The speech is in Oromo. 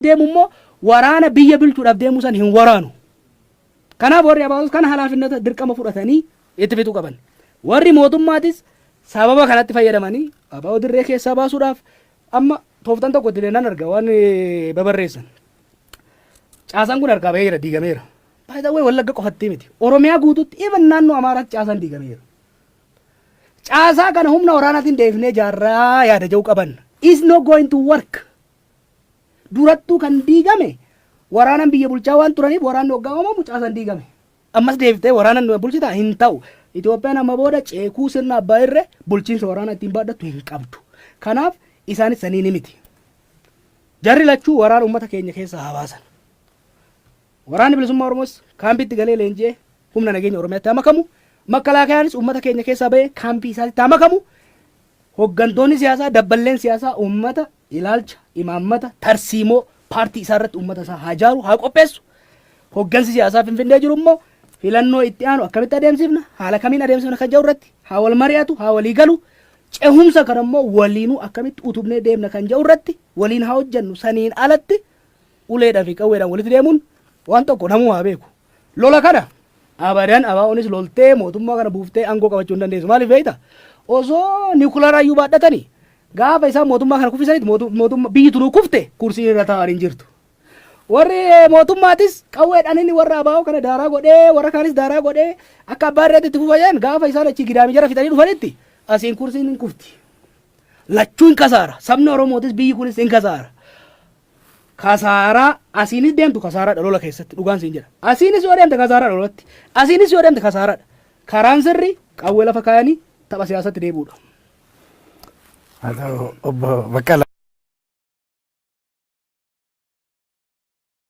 deemu immoo waraana biyya bulchuudhaaf deemuu san hin waraanu. Kanaaf warri ABOs kana halaafinnata dirqama fudhatanii itti fixuu qaban. Warri mootummaatis sababa kanatti fayyadamanii ABO dirree keessaa baasuudhaaf amma tooftan tokko itti nan arga waan babarreessan. Caasaan kun harkaa bahee jira, diigameera. By the way, Wallagga qofatti miti. Oromiyaa guutuutti, even naannoo Amaaraatti caasaan diigameera. Caasaa kana humna waraanaatiin deebifnee jaarraa yaada jedhu qaban. Is not going to work. Durattuu kan diigame waraanan biyya bulchaa waan turaniif waraanni waggaa uumamu caasaan diigame. Ammas deebiftee waraanan bulchitaa hin ta'u. Itoophiyaan amma booda ceekuu sirna abbaa irree bulchiinsa waraanaa ittiin baadhattu hin qabdu. Kanaaf isaanis sanii ni miti. Jarri lachuu waraana uummata keenya keessaa haa baasan. Waraanni bilisummaa Oromoos kaampiitti galee leenji'ee humna nageenya Oromiyaatti haa makamu. Makkalaakayaanis uummata keenya keessaa bahee kaampii isaatti haa makamu. Hoggantoonni siyaasaa, dabballeen siyaasaa uummata ilaalcha, imaammata, tarsiimoo paartii isaa irratti uummata isaa haa jaaru, haa qopheessu. Hoggansi siyaasaa Finfinnee jiru immoo filannoo itti aanu akkamitti adeemsifna, haala kamiin adeemsifna kan jedhu irratti haa wal mari'atu, haa walii galu. Cehumsa kana immoo waliinuu akkamitti utubnee deemna kan jedhu irratti waliin haa hojjennu. Saniin alatti uleedhaa fi qawweedhaan walitti deemuun waan tokko namuu haa beeku. Lola kana abadan ABOnis loltee mootummaa kana buuftee aangoo qabachuu hin dandeessu. Maaliif beektaa? Osoo niwukilaaraayyuu baadhatanii gaafa isaan mootummaa kana kuffisanitti mootummaa biyyi tunuu kufte kursiin irra taa'an hin jirtu. Warri mootummaatis qawweedhaan inni warra ABO kana daaraa godhee, warra kaanis daaraa godhee akka abbaa irratti itti fufa gaafa isaan achi gidaamii jara fixanii dhufanitti asiin kursiin hin kufti. Lachuu hin kasaara. Sabni Oromootis biyyi kunis hin kasaara. Kasaaraa asiinis deemtu kasaaraadha lola keessatti, dhugaan siin jedha. Asiinis yoo deemte kasaaraadha lolatti. Asiinis yoo deemte kasaaraadha. Karaan sirri qawwee lafa kaayanii tapha siyaasatti deebi'uudha. Haa ta'u, obbo Baqqalaa.